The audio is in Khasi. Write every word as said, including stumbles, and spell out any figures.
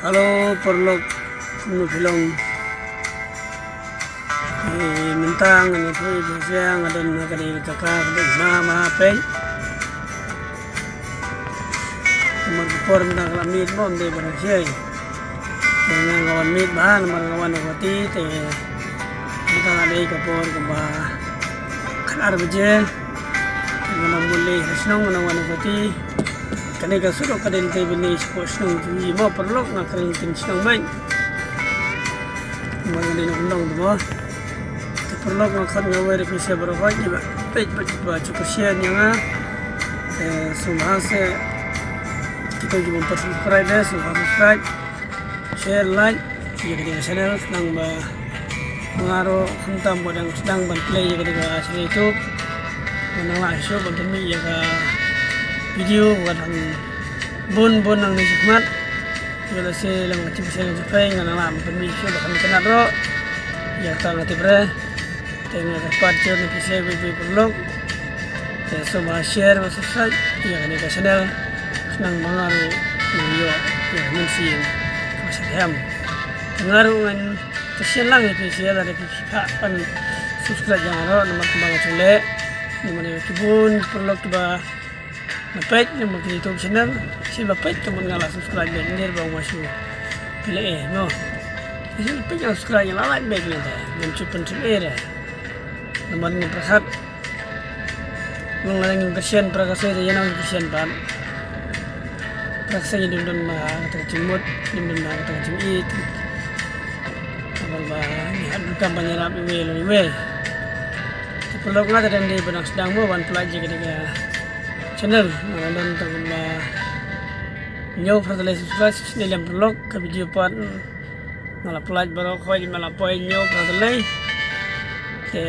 Hello paralok, kumno phi long? Eh, mynta nga ïathuh ïa phi, nga don ha kane ka jaka kaba hima ma ha peit. Namar ka por mynta ka la miet mo, ym dei ba dang shai. Te nga nga wan miet bha namar nga wan na Guwahati, te mynta ka dei ka por kaba khatar baje. Te nga nang mut leit ha shnong, nga nang wan na Guwahati. Kane ka surok ka dei te bynta shapoh shnong jong ngi mo paralok, nga kren ktien shnong beit. Mo nga dei nongkyndong mo. Te paralok, nga khot nga wei ïa phi sha baroh kiba peit bad kiba ju kyrshah ïa nga. Te sngewbha seh kito kiba ym pat subscribe, eh, sngewbha subscribe, share, like ïa kane ka channel, khnang ba ma nga ruh khamtam ba dang sdang ban plie ïa kane ka channel YouTube. Ngan nang lah shuh ban pynmih ïa ka video ba dang bun bun nangne shakhmat. Ïoh lehse lem ka jingshai ka jingphai ngan nang lah ban pynmih shuh ba kan kynad ruh. Ïa kata nga tip re. Te nga kyrpad jur na phi sha kiwei kiwei paralok. Te sngewbha share bad subscribe ïa kane ka channel. Khnang ba nga ruh ngan ïoh ïa ka mynsiem kaba shyrkhei. Te nga ruh ngan kyrshan lang ïa phi sha lada phi phah ban subscribe ïa nga ruh namar kumba nga shu leh. Namar ïa ki bun paralok kiba na peit namar ka YouTube channel, shi ba peit ka mut nga la subscribe beit, ndir ba ong ma shu phi leh eh no. Shi ba peit nga subscribe, nga la like beit nga te, ngam shu pyntip eh re. Namar nga pyrkhat long lada ngim kyrshan para ka soi te ïa no ngin kyrshan pat. Para ka soi ngim don ma kata ka jingmut, ngim don ma kata ka jingïeit. Namar ba ngi hap donkam ban ïarap iwei la iwei. Te paralok, nga te dang dei ba dang sdang mo ban pynlait ïa kane ka channel, nga la don tang kumba hynñiew phra tylli subscribe, shisien lem paralok, ka video pat nga la pynlait baroh khoit, nga la poi hynñiew phra tylli. Te